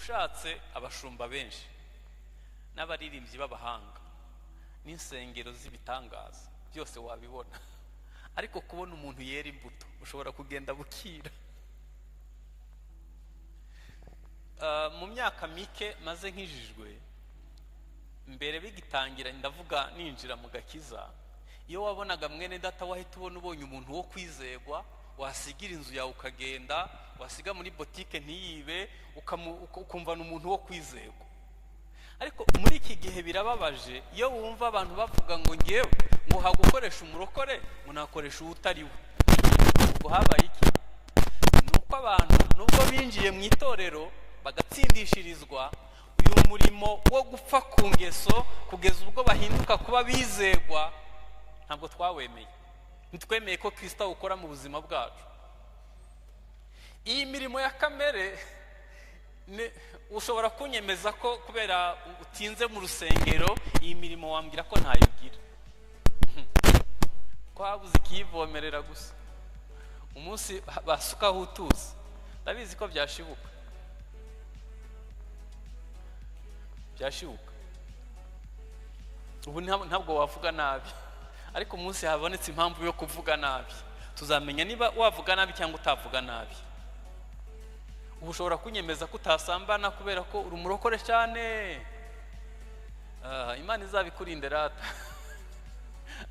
Ushatse abashumba benshi n'abaririmbyi b'abahanga n'insengero z'ibitangaza byose wabibona, ariko kubona umuntu yera imbuto ushobora kugenda bukira. Mu myaka mike maze nkijijwe, mbere bigitangira ndavuga ninjira mu gakiza, iyo wabonaga mwene data wahita ubona ubonye umuntu wo kwizegwa, wasigira inzu yawe ukagenda, wasiga muri botike ntiyibe, ukumva ni umuntu wo kwizegwa. Ariko muri iki gihe birababaje iyo wumva abantu bavuga ngo ngewe ngo hagukoresha umurokore, ngo nakoresha uwutari we. Ubwo habaye iki? Ni uko abantu nubwo binjiye mu itorero bagatsindishirizwa, uyu murimo wo gupfa ku ngeso kugeza ubwo bahinduka kuba bizegwa, ntabwo twawemeye. Ntitwemeye ko Kristo awukora mu buzima bwacu. Iyi mirimo ya kamere, ushobora kunyemeza ko kubera utinze mu rusengero, iyi mirimo wambwira ko ntayo ugira, ko habuze ikiyivomerera gusa. Umunsi basukaho utuzi, ndabizi ko byashibuka, byashibuka. Ubu ntabwo wavuga nabi, ariko umunsi habonetse impamvu yo kuvuga nabi, tuzamenya niba wavuga nabi cyangwa utavuga nabi. Ubu ushobora kunyemeza ko utasambana kubera ko uri umurokore cyane, Imana izabikurinde rata.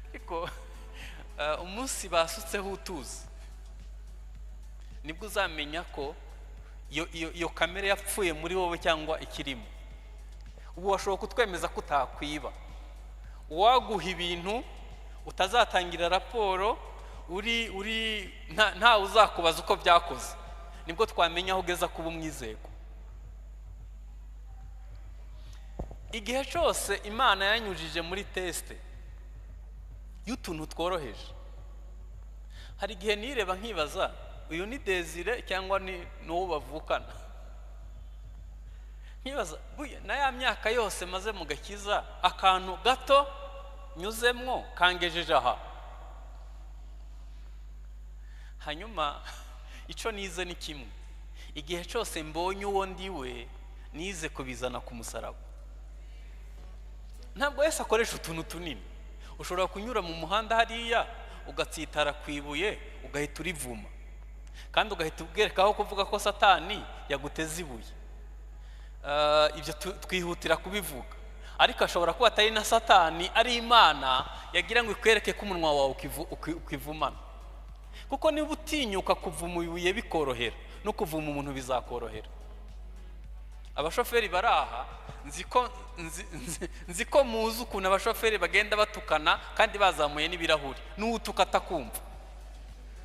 Ariko umunsi basutseho utuzi, nibwo uzamenya ko iyo kamere yapfuye muri wowe cyangwa ikirimo. Ubu washobora kutwemeza ko utakwiba, uwaguha ibintu utazatangira raporo, uri ntawe uzakubaza uko byakoze, nibwo twamenya aho ugeza kuba umwizego. Igihe cyose Imana yanyujije muri teste y'utuntu tworoheje, hari igihe nireba nkibaza uyu ni Desire cyangwa ni n'uwo bavukana, nkibaza na ya myaka yose maze mu gakiza, akantu gato nyuzemwo kangejeje aha. Hanyuma icyo nize ni kimwe, igihe cyose mbonye uwo ndiwe nize kubizana ku musaraba. Ntabwo Yesu akoresha utuntu tunini. Ushobora kunyura mu muhanda hariya ugatsitara ku ibuye ugahita urivuma, kandi ugahita ubwerekaho kuvuga ko Satani yaguteze ibuye. Ibyo twihutira kubivuga, ariko ashobora kuba atari na Satani, ari Imana yagira ngo ikwereke ko umunwa wawe ukivumana. Kuko niba utinyuka kuvuma ibuye bikorohera, no kuvuma umuntu bizakorohera. Abashoferi bari aha, nzi ko muzi ukuntu abashoferi bagenda batukana kandi bazamuye n'ibirahuri, n'uwutuka atakumva.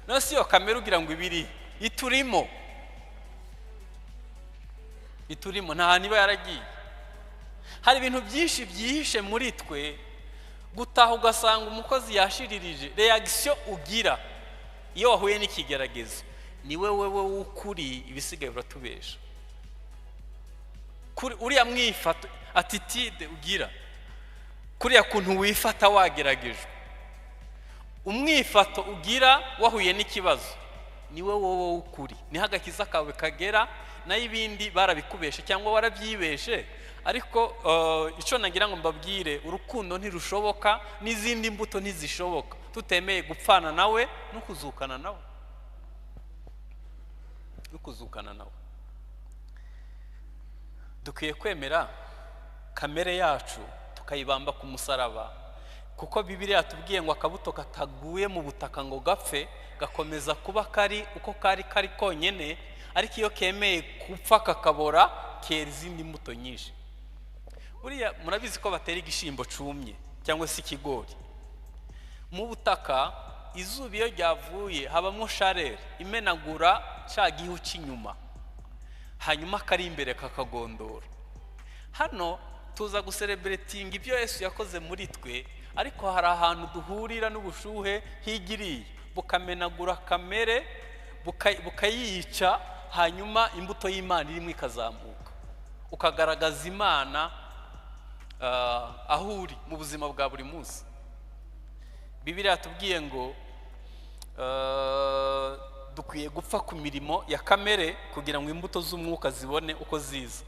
None si iyo kamera ugira ngo ibiri iturimo, iturimo nta hantu iba yaragiye. Hari ibintu byinshi byihishe muri twe, gutaha ugasanga umukozi yashiririje, reaction ugira iyo wahuye n'ikigeragezo ni wewe w'ukuri, ibisigaye uratubesha. Kuri uriya mwifato, attitude ugira, kuriya kuntu wifata wageragejwe, umwifato ugira wahuye n'ikibazo, ni wowe w'ukuri, niho agakiza kawe kagera, nayo ibindi barabikubeshe cyangwa warabyibeshe. Ariko icyo nagira ngo mbabwire, urukundo ntirushoboka n'izindi mbuto ntizishoboka tutemeye gupfana nawe no kuzukana nawe, no kuzukana nawe. Dukwiye kwemera kamere yacu tukayibamba ku musaraba, kuko Bibiliya yatubwiye ngo akabuto kataguye mu butaka ngo gapfe gakomeza kuba kari uko kari kari konyine, ariko iyo kemeye gupfa kakabora kera izindi mbuto nyinshi. Buriya murabizi ko batera igishyimbo cumye cyangwa se ikigori mu butaka, izuba iyo ryavuye habamo sharere imenagura cya gihu cy'inyuma, hanyuma kari imbere kakagondora. Hano tuza gusereberetinga ibyo Yesu yakoze muri twe, ariko hari ahantu duhurira n'ubushuhe higiriye bukamenagura kamere, bukayica, hanyuma imbuto y'Imana irimo ikazamuka, ukagaragaza Imana aho uri mu buzima bwa buri munsi. Bibiliya yatubwiye ngo dukwiye gupfa ku mirimo ya kamere kugira ngo imbuto z'umwuka zibone uko ziza.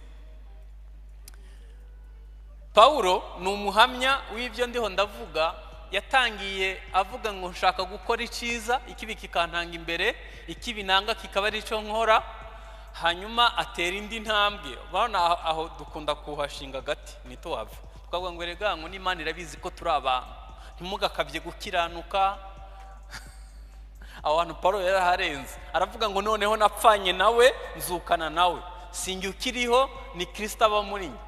Pawulo ni umuhamya w'ibyo ndiho ndavuga. Yatangiye avuga ngo nshaka gukora icyiza, ikibi kikantanga imbere, ikibi nanga kikaba ari cyo nkora. Hanyuma atera indi ntambwe. Urabona aho dukunda kuhashinga agati ntituhave, tukavuga ngo erega ngo n'Imana irabizi ko turi abantu, ntimugakabye gukiranuka. Aho hantu Pawulo yaraharenze, aravuga ngo noneho napfanye nawe nzukana nawe, sinjye ukiriho ni Kirisito aba muri njye.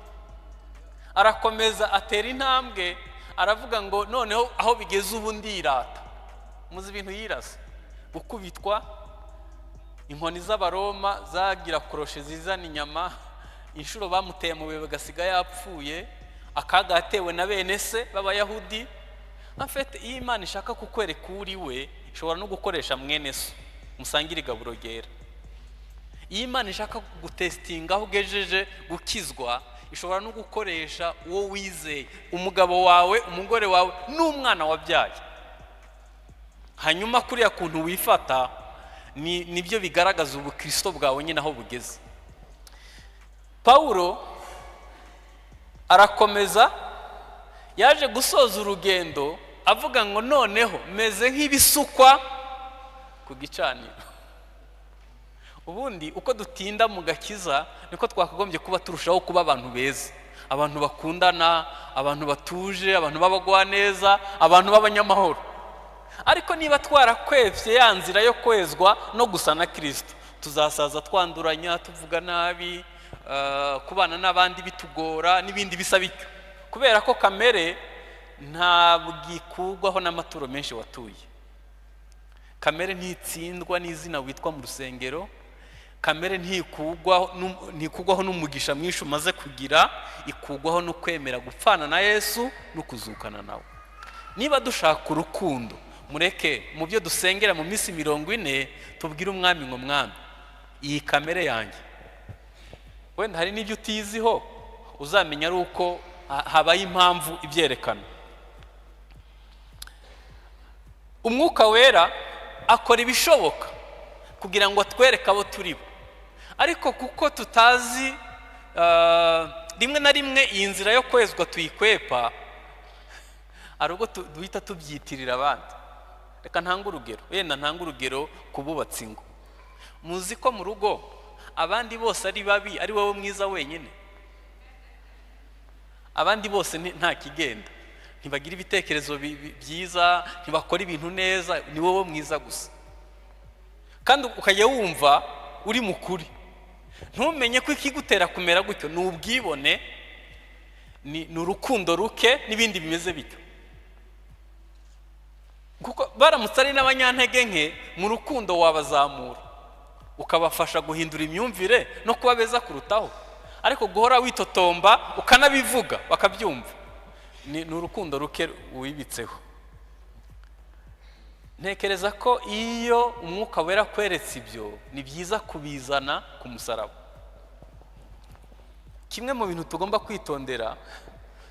Arakomeza atera intambwe, aravuga ngo noneho aho bigeze ubu ndirata. Muzi ibintu yirasa: gukubitwa inkoni z'Abaroma zagira koroshe zizana inyama, inshuro bamuteye amabuye bagasiga yapfuye, akaga yatewe na bene se b'Abayahudi. En fait, iyo Imana ishaka kukwereka uwo uri we, ishobora no gukoresha mwene so musangire igaburo ryera. Iyo Imana ishaka gutesitinga aho ugejeje gukizwa, ishobora no gukoresha uwo wizeye, umugabo wawe, umugore wawe n'umwana wabyaye. Hanyuma kuriya kuntu wifata nibyo bigaragaza ubukristo bwawe nyine aho bugeze. Pawulo arakomeza, yaje gusoza urugendo avuga ngo noneho meze nk'ibisukwa ku gicaniro. Ubundi uko dutinda mu gakiza niko twakagombye kuba turushaho kuba abantu beza, abantu bakundana, abantu batuje, abantu b'abagwaneza, abantu b'abanyamahoro. Ariko niba twarakwebye ya nzira yo kwezwa no gusa na Kirisito, tuzasaza twanduranya, tuvuga nabi, kubana n'abandi bitugora n'ibindi bisa bityo, kubera ko kamere ntabwo ikurwaho n'amaturo menshi watuye. Kamere ntitsindwa n'izina witwa mu rusengero. Kamere ntikugwaho n'umugisha mwinshi umaze kugira. Ikugwaho no kwemera gupfana na Yesu no kuzukana nawe. Niba dushaka urukundo, mureke mu byo dusengera mu minsi 40 tubwire Umwami ngo: "Mwami, iyi kamere yanjye." Wenda hari n'ibyo utiziho, uzamenya ari uko habaye impamvu ibyerekana. Umwuka Wera akora ibishoboka kugira ngo atwereke abo turi bo, ariko kuko tutazi, rimwe na rimwe iyi nzira yo kwezwa tuyikwepa, hari ubwo duhita tubyitirira abandi. Reka ntange urugero, wenda ntange urugero ku bubatsi ingo. Muzi ko mu rugo abandi bose ari babi, ari wowe mwiza wenyine? Abandi bose nta kigenda, ntibagira ibitekerezo byiza, ntibakora ibintu neza, ni wowe mwiza gusa. Kandi ukajya wumva uri mukuri, ntumenye ko ikigutera kumera gutyo ni ubwibone, ni urukundo ruke n'ibindi bimeze bityo. Kuko baramutse ari n'abanyantege nke, mu rukundo wabazamura, ukabafasha guhindura imyumvire no kuba beza kurutaho. Ariko guhora witotomba ukanabivuga bakabyumva, ni urukundo ruke wibitseho. Ntekereza ko iyo Umwuka Wera akweretse ibyo, ni byiza kubizana ku musaraba. Kimwe mu bintu tugomba kwitondera,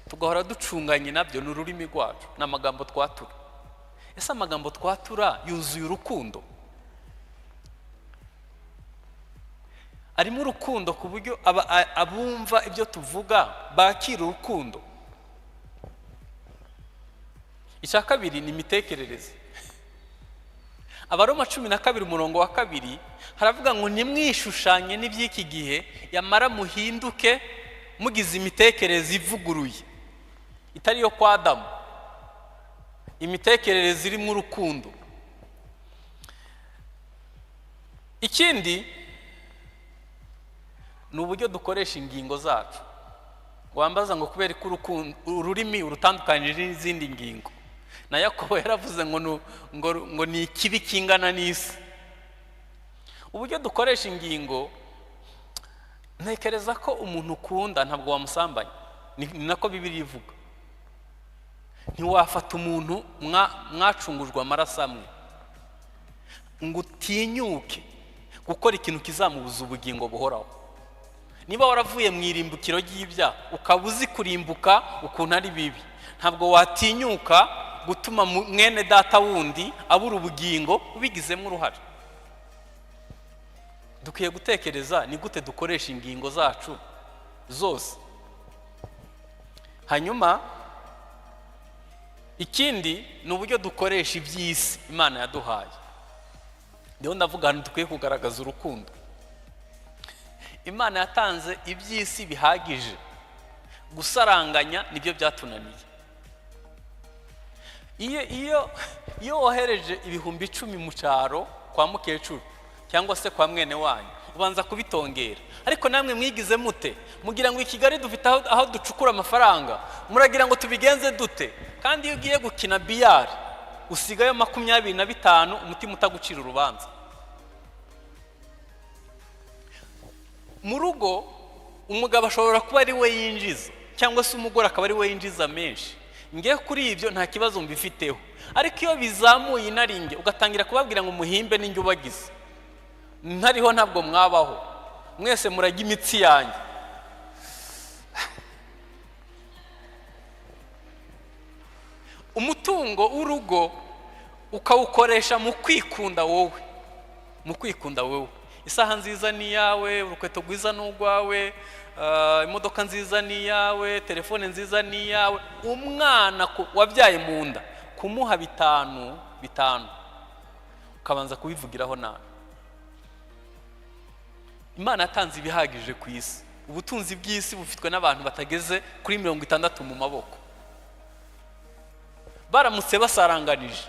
tugahora ducunganye nabyo, ni ururimi rwacu, ni amagambo twatura. Ese amagambo twatura yuzuye urukundo? Arimo urukundo ku buryo abumva ibyo tuvuga bakira urukundo? Icya kabiri ni imitekerereze. Abaroma 12 umurongo wa 2 haravuga ngo ntimwishushanye n'iby'iki gihe, yamara muhinduke mugize imitekerereze ivuguruye itari iyo kwa Adamu, imitekerereze irimo urukundo. Ikindi ni uburyo dukoresha ingingo zacu. Wambaza ngo kubera ko ururimi urutandukanyije n'izindi ngingo, na Yakobo yaravuze ngo ni ikibi kingana n'isi. Uburyo dukoresha ingingo, ntekereza ko umuntu ukunda ntabwo wamusambanya, ni nako Bibiliya ivuga. Ntiwafata umuntu mwacungujwe amaraso amwe ngo utinyuke gukora ikintu kizamubuza ubugingo buhoraho. Niba waravuye mu irimbukiro ry'ibyaha, ukaba uzi kurimbuka ukuntu ari bibi, ntabwo watinyuka gutuma mwene data wundi abura ubugingo ubigizemo uruhare. Dukwiye gutekereza ni gute dukoresha ingingo zacu zose. Hanyuma ikindi ni uburyo dukoresha iby'isi Imana yaduhaye. Ndiho ndavuga ahantu dukwiye kugaragaza urukundo. Imana yatanze iby'isi bihagije, gusaranganya nibyo byatunaniye. Iyo wohereje 10,000 mu cyaro kwa mukecuru cyangwa se kwa mwene wanyu, ubanza kubitongera. Ariko namwe mwigize mute? Mugira ngo i Kigali dufite aho ducukura amafaranga, muragira ngo tubigenze dute? Kandi iyo ugiye gukina biyari usigayo 25, umutima utagucira urubanza. Mu rugo umugabo ashobora kuba ari we yinjiza, cyangwa se umugore akaba ari we yinjiza menshi. Ngiye kuri ibyo nta kibazo mbifiteho, ariko iyo bizamuye inaringe ugatangira kubabwira ngo muhimbe n'injye ubagize, ntariho ntabwo mwabaho, mwese murajya imitsi yanjye. Umutungo w'urugo ukawukoresha mu kwikunda wowe, mu kwikunda wowe. Isaha nziza ni iyawe, urukweto rwiza ni urwawe, imodoka nziza ni iyawe, telefone nziza ni iyawe. Umwana wabyaye mu nda kumuha 5 ukabanza kubivugiraho nabi. Imana yatanze ibihagije ku isi. Ubutunzi bw'isi bufitwe n'abantu batageze kuri 60 mu maboko. Baramutse basaranganije,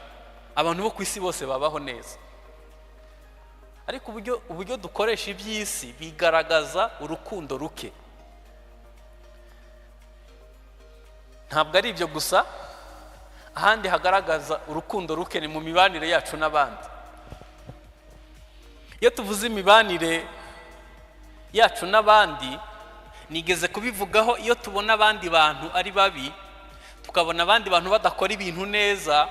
abantu bo ku isi bose babaho neza. Ariko uburyo dukoresha iby'isi bigaragaza urukundo ruke. Ntabwo ari ibyo gusa, ahandi hagaragaza urukundo ruke ni mu mibanire yacu n'abandi. Iyo tuvuze imibanire yacu n'abandi, nigeze kubivugaho, iyo tubona abandi bantu ari babi, tukabona abandi bantu badakora ibintu neza,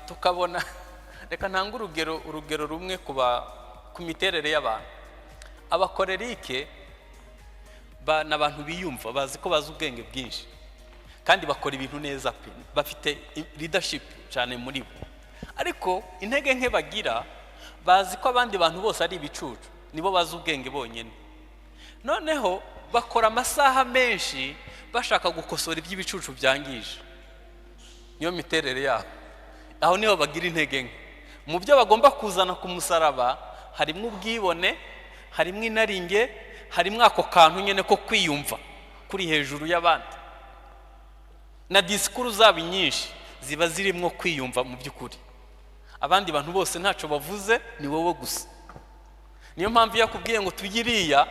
tukabona, reka ntange urugero rumwe ku miterere y'abantu. Abakorerike ni abantu biyumva, bazi ko bazi ubwenge bwinshi kandi bakora ibintu neza pe, bafite leadership cyane muri bo. Ariko intege nke bagira, bazi ko abandi bantu bose ari ibicucu, nibo bazi ubwenge bonyine. Noneho bakora amasaha menshi bashaka gukosora iby'ibicucu byangije. Niyo miterere yabo. Aho niho bagira intege nke. Mu byo bagomba kuzana ku musaraba harimo ubwibone, harimo inaringe, harimo ako kantu nyene ko kwiyumva kuri hejuru y'abandi. Na disikuru zabo nyinshi ziba zirimo kwiyumva mu by'ukuri. Abandi bantu bose ntaco bavuze, ni wowe gusa. Niyo mpamvu yakubwiye ngo tugiriya,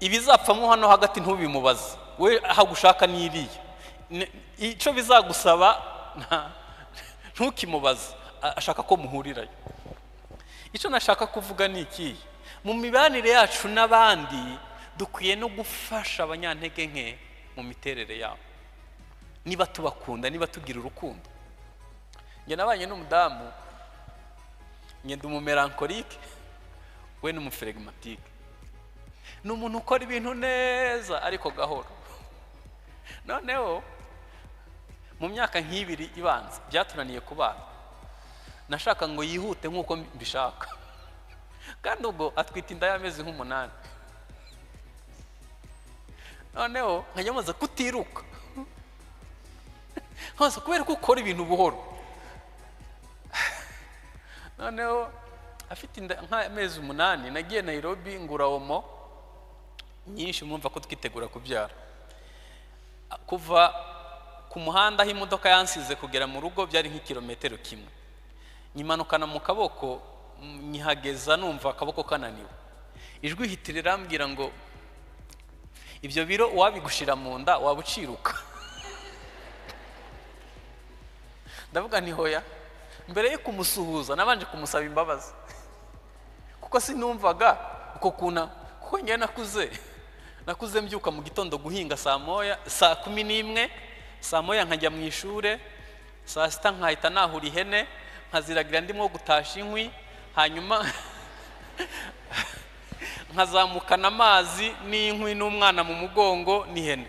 ibizapfamo hano hagati ntubimubaze, we aho gushaka n'iriya, icyo bizagusaba ntukimubaze, ashaka ko muhurirayo. Icyo nashaka kuvuga ni iki: mu mibanire yacu n'abandi dukwiye no gufasha abanyantege nke mu miterere yabo, niba tubakunda, niba tugira urukundo. Njye nabanye n'umudamu, ngenda umumelancholique, we n'umuphlegmatique. Ni umuntu ukora ibintu neza ariko gahoro. Noneho mu myaka nk'ibiri ibanza byatunaniye kubana. Nashaka ngo yihute nk'uko mbishaka, kandi ubwo atwita inda y'amezi nk'umunani. Noneho nkajya maze kutiruka, nkaza kubera ko ukora ibintu buhoro. Noneho afite inda nk'amezi 8, nagiye Nairobi ngura omo nyinshi, mwumva ko twitegura kubyara. Kuva ku muhanda aho imodoka yansize kugera mu rugo byari nk'ikirometero kimwe. Nyimanukana mu kaboko, nyihageza numva akaboko kananiwe. Ijwi hitira rirambwira ngo ibyo biro wabigushira mu nda wabuciruka. Ndavuga nti hoya. Mbere yo kumusuhuza nabanje kumusaba imbabazi, kuko sinumvaga uko kuna, kuko njye nakuze mbyuka mu gitondo guhinga saa 1, saa 11, saa 1 nkajya mu ishure, saa 6 nkahita nahura ihene nkaziragira ndimo gutasha inkwi, hanyuma nkazamukana amazi n'inkwi n'umwana mu mugongo n'ihene,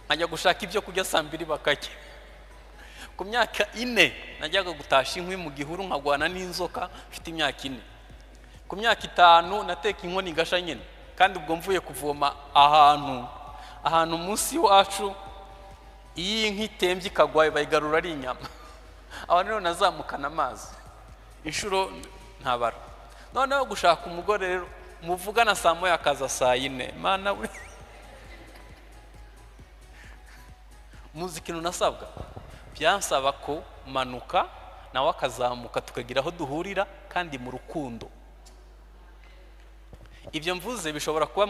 nkajya gushaka ibyo kurya saa 2 bakajya. Ku myaka 4 najyaga gutasha inkwi mu gihuru nkagwana n'inzoka mfite imyaka 4. Ku myaka 5 nateka inkoni igasha nyine, kandi ubwo mvuye kuvoma ahantu munsi wacu Iyo inka itembye ikagwa bayigarura ari inyama. Abantu rero nazamukana amazi inshuro ntabara. Noneho gushaka umugore rero muvugana saa moya akaza saa yine, mana we. Muzi ikintu nasabwa? Byansaba ko manuka nawe akazamuka tukagira aho duhurira kandi mu rukundo. Ibyo mvuze bishobora kuba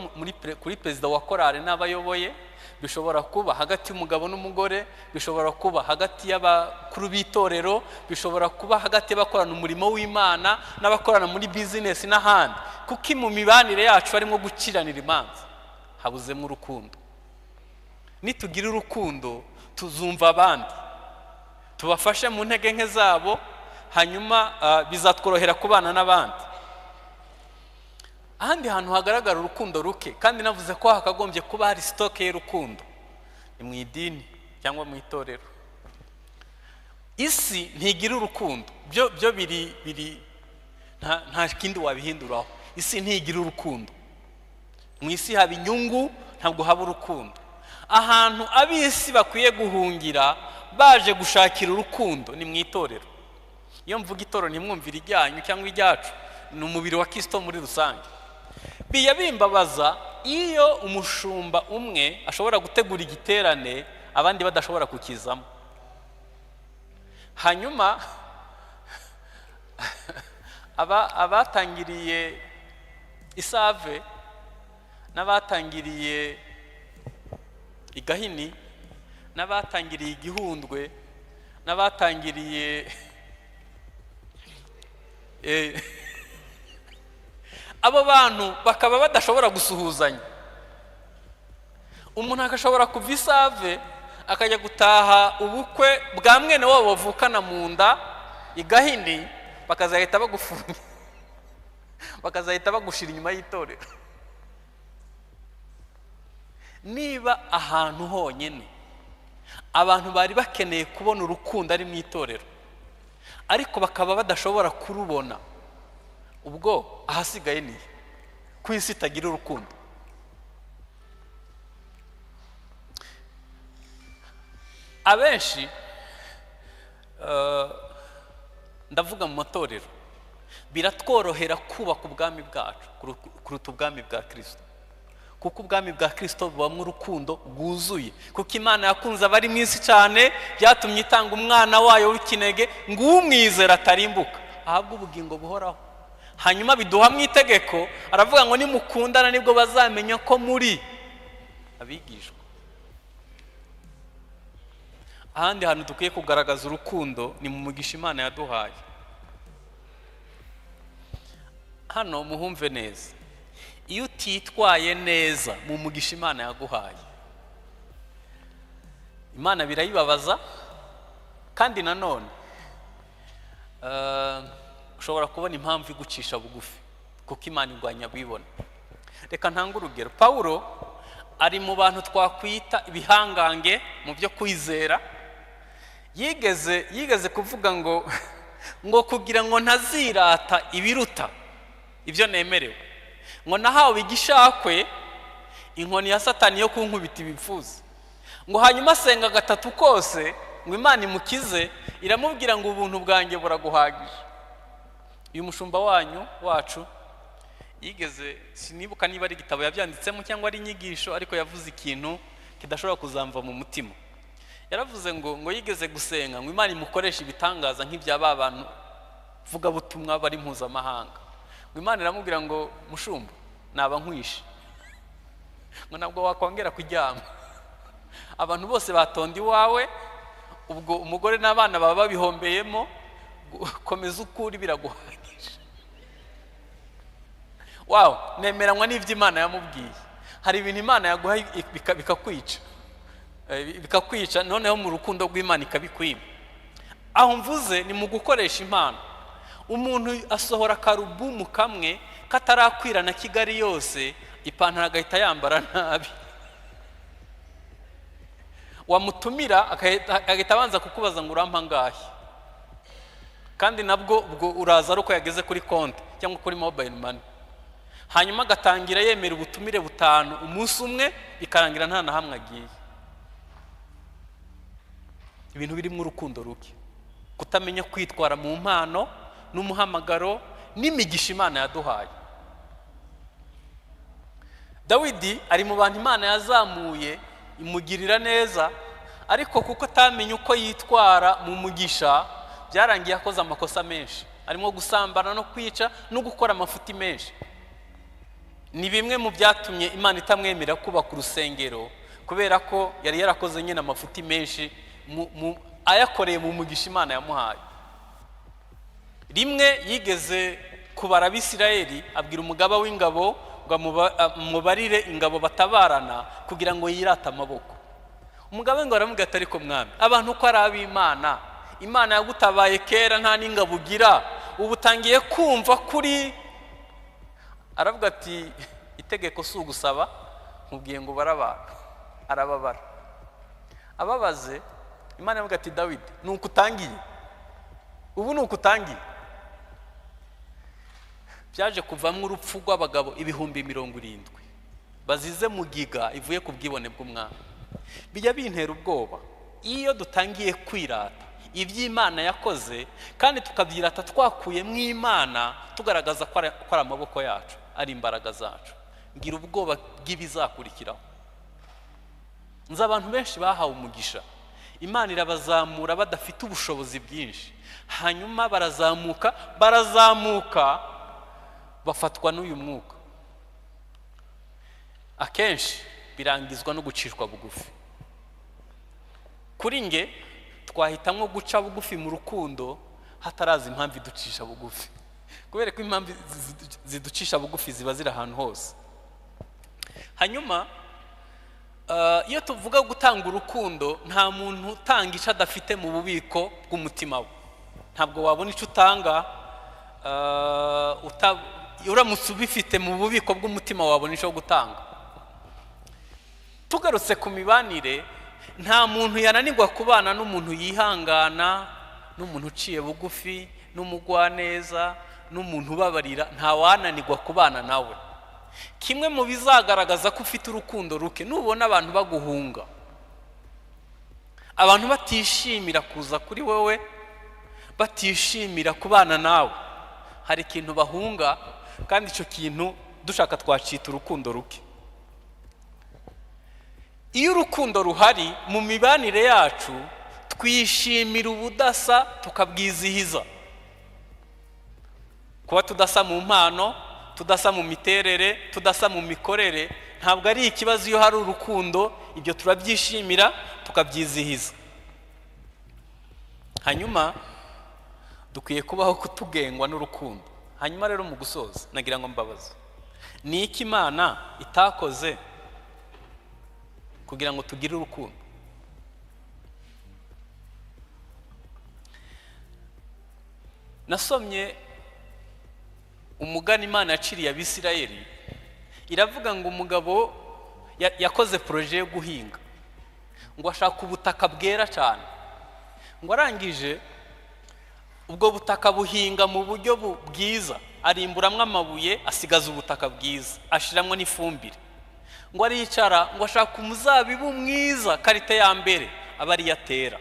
kuri perezida wa korali n'abayoboye, bishobora kuba hagati y'umugabo n'umugore, bishobora kuba hagati y'abakuru b'itorero, bishobora kuba hagati y'abakorana umurimo w'Imana n'abakorana muri bizinesi n'ahandi. Kuko mu mibanire yacu harimo gukiranira imanza, habuzemo urukundo. Nitugira urukundo tuzumva abandi, tubafashe mu ntege nke zabo, hanyuma bizatworohera kubana n'abandi. Ahandi hantu hagaragara urukundo ruke, kandi navuze ko hakagombye kuba hari sitoke y'urukundo, ni mu idini cyangwa mu itorero. Isi ntigira urukundo, byo biri nta kindi wabihinduraho. Isi ntigira urukundo, mu isi haba inyungu, ntabwo haba urukundo. Ahantu ab'isi bakwiye guhungira baje gushakira urukundo ni mu itorero. Iyo mvuga itorero ntimwumvire ijyanyu cyangwa ijyacu, ni umubiri wa Kristo muri rusange. Biya bimbabaza iyo umushumba umwe ashobora gutegura igiterane abandi badashobora kukizamo. Hanyuma abatangiriye Isave n'abatangiriye Igahini n'abatangiriye Igihundwe n'abatangiriye abo bantu bakaba badashobora gusuhuzanya. Umuntu akashobora kuva Isave akajya gutaha ubukwe bwa mwene wabo bavukana mu nda Igahini, bakazahita bagufunga, bakazahita bagushira inyuma y'itorero. Niba ahantu honyine abantu bari bakeneye kubona urukundo ari mu itorero, ariko bakaba badashobora kurubona, ubwo ahasigaye ni ku isi itagira urukundo. Abenshi ndavuga mu matorero, biratworohera kubaka ubwami bwacu kuruta ubwami bwa Kristo, kuko ubwami bwa Kristo bubamo urukundo rwuzuye. Kuko Imana yakunze abari mu isi cyane, byatumye itanga umwana wayo w'ikinege ngo umwizera atarimbuka ahabwe ubugingo buhoraho. Hanyuma biduha mu itegeko, aravuga ngo nimukundana nibwo bazamenya ko muri abigishwa. Ahandi hantu dukwiye kugaragaza urukundo ni mu mugisha Imana yaduhaye. Hano muhumve neza, iyo utitwaye neza mu mugisha Imana yaguhaye, Imana birayibabaza. Kandi nanone ushobora kubona impamvu igucisha bugufi, kuko Imana irwanya abibona. Reka ntange urugero. Pawulo ari mu bantu twakwita ibihangange mu byo kwizera. Yigeze kuvuga ngo kugira ngo ntazirata ibiruta ibyo nemerewe, ngo nahawe igishakwe inkoni ya Satani yo kunkubita ibipfuzi. Ngo hanyuma asenga gatatu kose ngo Imana imukize, iramubwira ngo ubuntu bwanjye buraguhagije. Uyu mushumba wanyu wacu yigeze, sinibuka niba ari igitabo yabyanditsemo cyangwa ari inyigisho, ariko yavuze ikintu kidashobora kuzamva mu mutima. Yaravuze ngo yigeze gusenga ngo Imana imukoreshe ibitangaza nk'ibya ba bantu vuga butumwa bari mpuzamahanga. Ngo Imana iramubwira ngo mushumba naba nkwishe, ngo nabwo wakongera kuryama, abantu bose batonda iwawe, ubwo umugore n'abana baba babihombeyemo, komeza ukuri biraguhagije. Wow, nemeranywa n'ibyo Imana yamubwiye. Hari ibintu Imana yaguha bikakwica, bikakwica, noneho mu rukundo rw'Imana ikabikwima. Aho mvuze ni mu gukoresha impano. Umuntu asohora karubumu kamwe katarakwira na Kigali yose, ipantaro agahita yambara nabi. Wamutumira agahita abanza kukubaza ngo urampa angahe, kandi nabwo ubwo uraza ari uko yageze kuri konti cyangwa kuri mobile money. Hanyuma agatangira yemera ubutumire butanu umunsi umwe, bikarangira nta na hamwe agiye. Ibintu birimo urukundo ruke, kutamenya kwitwara mu mpano n'umuhamagaro n'imigisha Imana yaduhaye. Dawidi ari mu bantu Imana yazamuye, imugirira neza, ariko kuko atamenye uko yitwara mu mugisha, byarangiye akoze amakosa menshi, arimo gusambana no kwica no gukora amafuti menshi. Ni bimwe mu byatumye Imana itamwemerera kubaka urusengero, kubera ko yari yarakoze nyine amafuti menshi ayakoreye mu mugisha Imana yamuhaye. Rimwe yigeze kubara Abisirayeli, abwira umugaba w'ingabo ngo amubarire ingabo batabarana kugira ngo yirate amaboko. Umugaba w'ingabo aramubwira ati: "Ariko mwami, abantu uko ari ab'Imana, Imana yagutabaye kera nta n'ingabo ugira, ubu utangiye kumva kuri." Aravuga ati: "Itegeko si ugusaba, nkubwiye ngo ubare abantu." Arababara. Ababaze, Imana iravuga ati: "Dawidi, ni uko utangiye ubu, ni uko utangiye." Byaje kuvamo urupfu rw'abagabo 70,000 bazize mugiga ivuye ku bwibone bw'umwami. Bijya bintera ubwoba iyo dutangiye kwirata iby'Imana yakoze, kandi tukabyirata twakuyemo Imana, tugaragaza ko ari amaboko yacu, ari imbaraga zacu. Ngira ubwoba bw'ibizakurikiraho. Nzi abantu benshi bahawe umugisha, Imana irabazamura badafite ubushobozi bwinshi, hanyuma barazamuka, barazamuka, bafatwa n'uyu mwuka. Akenshi birangizwa no gucishwa bugufi. Kuri nge, twahitamo guca bugufi mu rukundo hataraza impamvu iducisha bugufi, kubera ko impamvu ziducisha bugufi ziba ziri ahantu hose. Hanyuma iyo tuvuga gutanga urukundo, nta muntu utanga icyo adafite mu bubiko bw'umutima we. Ntabwo wabona icyo utanga uramutse ubifite mu bubiko bw'umutima, wabona icyo gutanga. Tugarutse ku mibanire, nta muntu yananirwa kubana n'umuntu yihangana, n'umuntu uciye bugufi, n'umugwaneza, n'umuntu ubabarira. Nta wananirwa kubana nawe. Kimwe mu bizagaragaza ko ufite urukundo ruke, nubona abantu baguhunga, abantu batishimira kuza kuri wowe, batishimira kubana nawe. Hari ikintu bahunga, kandi icyo kintu dushaka twacita urukundo ruke. Iyo urukundo ruhari mu mibanire yacu, twishimira ubudasa, tukabwizihiza. Kuba tudasa mu mpano, tudasa mu miterere, tudasa mu mikorere, ntabwo ari ikibazo iyo hari urukundo. Ibyo turabyishimira, tukabyizihiza. Hanyuma dukwiye kubaho kutugengwa n'urukundo. Hanyuma rero mu gusoza, nagira ngo mbabaze: ni iki Imana itakoze kugira ngo tugire urukundo? Nasomye umugani Imana yaciriye Abisirayeli, iravuga ngo umugabo yakoze projet yo guhinga, ngo ashaka ubutaka bwera cyane, ngo arangije ubwo butaka buhinga mu buryo bwiza, arimburamwo amabuye, asigaza ubutaka bwiza, ashiramwo n'ifumbire. Ngo aricara, ngo ashaka umuzabibu mwiza, qualité ya mbere, aba ariyo atera.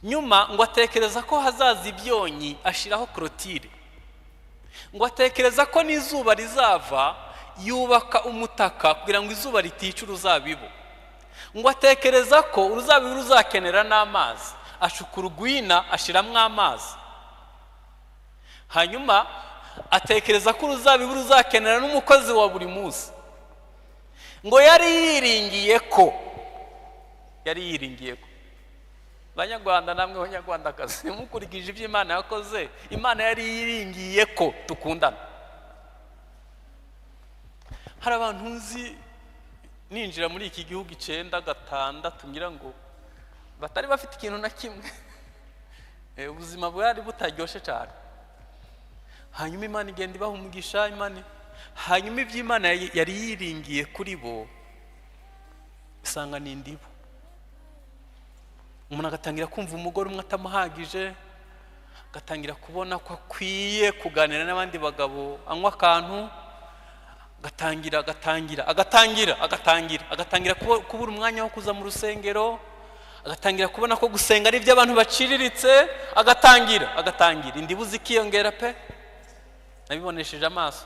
Nyuma ngo atekereza ko hazaza ibyonyi, ashyiraho clôture. Ngo atekereza ko n'izuba rizava, yubaka umutaka kugira ngo izuba ritica uruzabibu. Ngo atekereza ko uruzabibu ruzakenera n'amazi, ashukura urwina, ashyiramo amazi. Hanyuma atekereza ko uruzabibu ruzakenera n'umukozi wa buri munsi. Ngo yari yiringiye ko, Banyarwanda namwe Banyarwandakazi, mukurikije ibyo Imana yakoze, Imana yari yiringiye ko dukundana. Hari abantu nzi, ninjira muri iki gihugu 96, ngira ngo batari bafite ikintu na kimwe, ubuzima bwari butaryoshye cyane. Hanyuma Imana igenda ibaha umugisha. Imana, hanyuma ibyo Imana yari yiringiye kuri bo, isanga ni indibu. Umuntu agatangira kumva umugore umwe atamuhagije, agatangira kubona ko akwiye kuganira n'abandi bagabo, anywa akantu, agatangira agatangira agatangira agatangira agatangira kubura umwanya wo kuza mu rusengero. Agatangira kubona ko gusenga ari iby'abantu baciriritse, agatangira indibu zikiyongera pe. Nabibonesheje amaso.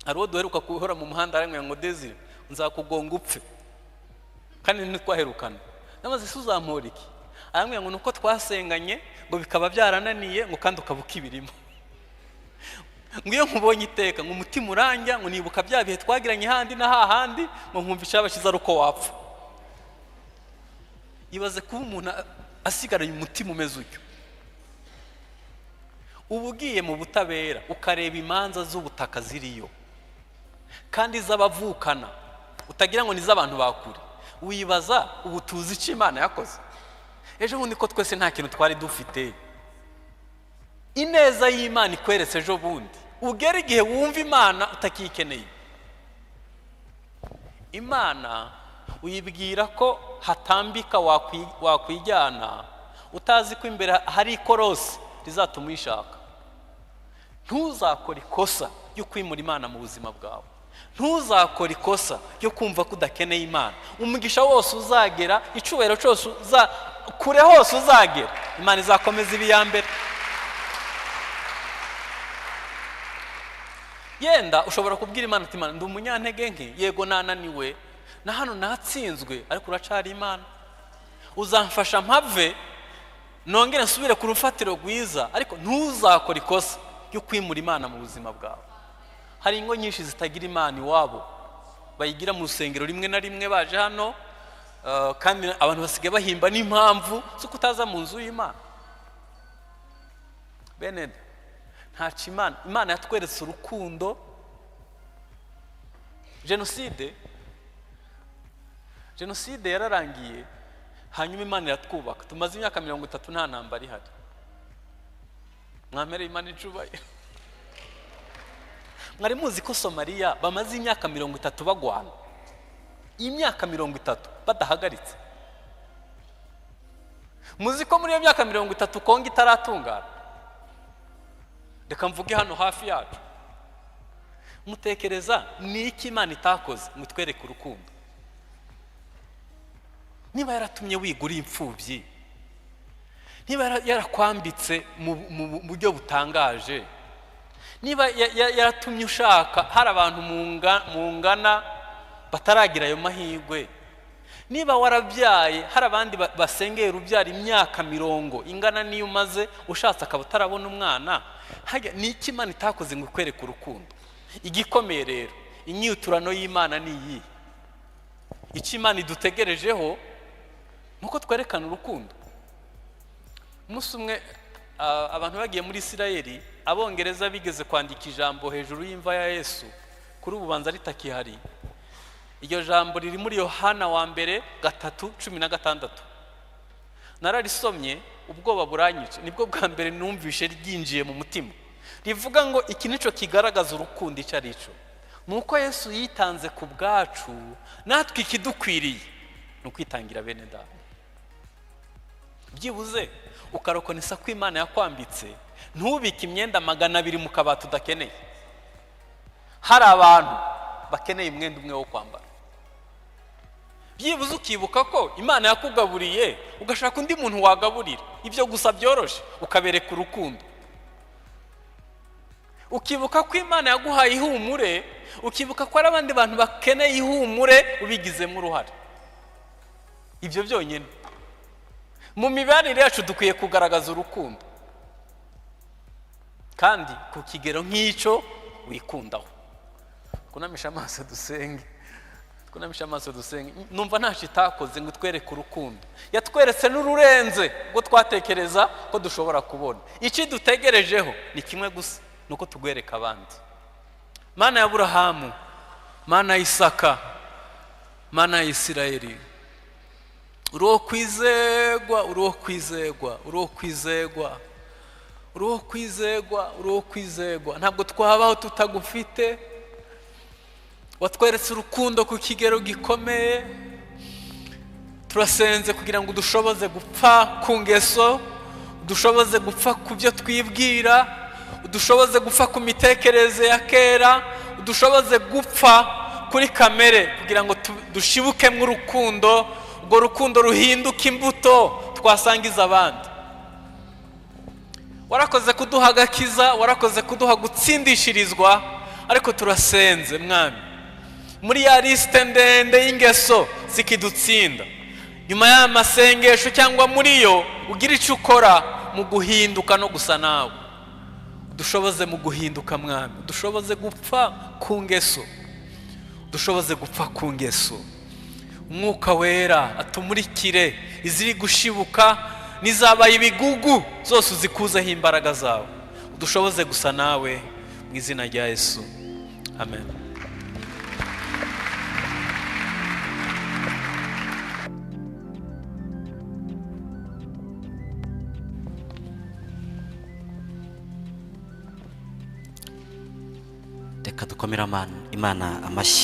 Hari uwo duheruka guhora mu muhanda arambwira ngo Desire nzakugonga upfe, kandi ntitwaherukana. Namaze se uzampora iki? Arambwira ngo nuko twasenganye ngo bikaba byarananiye, ngo kandi ukaba ukibirimo. Ngo iyo nkubonye iteka ngo umutima uranja, ngo nibuka bya bihe twagiranye handi na hahandi, ngo nkumva icyaba cyiza ari uko wapfa. Ibaze kuba umuntu asigaranye umutima umeze utyo. Uba ugiye mu butabera ukareba imanza z'ubutaka ziriyo kandi z'abavukana, utagira ngo ni iz'abantu bakure. Wibaza ubu tuzi icyo Imana yakoze. Ejo bundi ko twese nta kintu twari dufite, ineza y'Imana ikweretse ejo bundi, ugera igihe wumva Imana utakikeneye. Imana uyibwira ko hatambika wakwijyana, utazi ko imbere hari ikorosi rizatuma uyishaka. Ntuzakore ikosa ryo kwimura Imana mu buzima bwawe. Ntuzakore ikosa ryo kumva ko udakeneye Imana. Umugisha wose uzagera, icyubahiro cyose kure hose uzagera, Imana izakomeza ibi ya mbere. Yenda ushobora kubwira Imana ati Imana ndi umunyantege nke, yego nananiwe, na hano natsinzwe, ariko uracari Imana, uzamfasha mpave nongere nsubire ku rufatiro rwiza. Ariko ntuzakore ikosa ryo kwimura Imana mu buzima bwawe. Hari ingo nyinshi zitagira Imana iwabo, bayigira mu rusengero rimwe na rimwe baje hano, kandi abantu basigaye bahimba n'impamvu zo kutaza mu nzu y'Imana. Bene ntaco Imana yatweretse urukundo. Jenoside yararangiye, hanyuma Imana iratwubaka. Tumaze imyaka 30 nta ntambara ihari. Mwamere Imana icubahiro. Mwari muzi ko Somalia bamaze imyaka 30 bagwana, imyaka 30 badahagaritse? Muzi ko muri iyo myaka 30 Kongo itaratungana? Reka mvuge hano hafi yacu. Mutekereza ni iki Imana itakoze ngo itwereke urukundo? Niba yaratumye wigura imfubyi, niba yarakwambitse mu buryo butangaje, niba yaratumye ushaka, hari abantu mungana bataragira ayo mahirwe, niba warabyaye, hari abandi basengeye urubyaro imyaka 40 ingana n'iyo umaze ushatse akaba utarabona umwana, ni iki Imana itakoze ngo ikwereke urukundo? Igikomeye rero, inyiturano y'Imana ni iyi. Icyo Imana idutegerejeho nuko twerekana urukundo. Umunsi umwe abantu bagiye muri Isirayeli, Abongereza bigeze kwandika ijambo hejuru y'imva ya Yesu, kuri ubu banza ritakihari. Iryo jambo riri muri Yohana wa mbere 3:16. Nararisomye ubwoba buranyica, nibwo bwa mbere numvishe ryinjiye mu mutima. Rivuga ngo iki nico kigaragaza urukundo icyo ari cyo, nuko Yesu yitanze ku bwacu, natwe ikidukwiriye ni ukwitangira bene data. Byibuze ukarokonesa ko Imana yakwambitse, ntubike imyenda 200 mu kabati udakeneye. Hari abantu bakeneye umwenda umwe wo kwambara. Byibuze ukibuka ko Imana yakugaburiye, ugashaka undi muntu wagaburira, ibyo gusa byoroshe, ukabereka urukundo. Ukibuka ko Imana yaguhaye ihumure, ukibuka ko ari abandi bantu bakeneye ihumure, ubigizemo uruhare. Ibyo byonyine. Mu mibanire yacu dukwiye kugaragaza urukundo, kandi ku kigero nk'icyo wikundaho. Kunamisha amaso dusenge, kunamisha amaso dusenge. Numva ntacyo itakoze ngo itwereke urukundo. Yatweretse n'ururenze ubwo twatekereza ko dushobora kubona. Icyo dutegerejeho ni kimwe gusa, nuko tugwereka abandi. Mana ya Aburahamu, Mana ya Isaka, Mana ya Isirayeli, uri uwo kwizegwa, uri uwo kwizegwa, uri uwo kwizegwa, uri uwo kwizegwa, uri uwo kwizegwa. Ntabwo twabaho tutagufite. Watweretse urukundo ku kigero gikomeye. Turasenze kugira ngo udushoboze gupfa ku ngeso, udushoboze gupfa ku byo twibwira, udushoboze gupfa ku mitekerereze ya kera, udushoboze gupfa kuri kamere kugira ngo dushibukemo urukundo, Urwo rukundo ruhinduka imbuto twasangiza abandi. Warakoze kuduha agakiza, warakoze kuduha gutsindishirizwa, ariko turasenze Mwami, muri ya lisite ndende y'ingeso zikidutsinda, nyuma y'aya masengesho cyangwa muri yo ugira icyo ukora mu guhinduka no gusa nawe. Dushoboze mu guhinduka Mwami, dushoboze gupfa ku ngeso, dushoboze gupfa ku ngeso. Umwuka Wera atumurikire iziri gushibuka n'izabaye ibigugu zose, uzikuzeho imbaraga zawe. Dushoboze gusa nawe mu izina rya Yesu, amen. Reka dukomere Imana amashyi.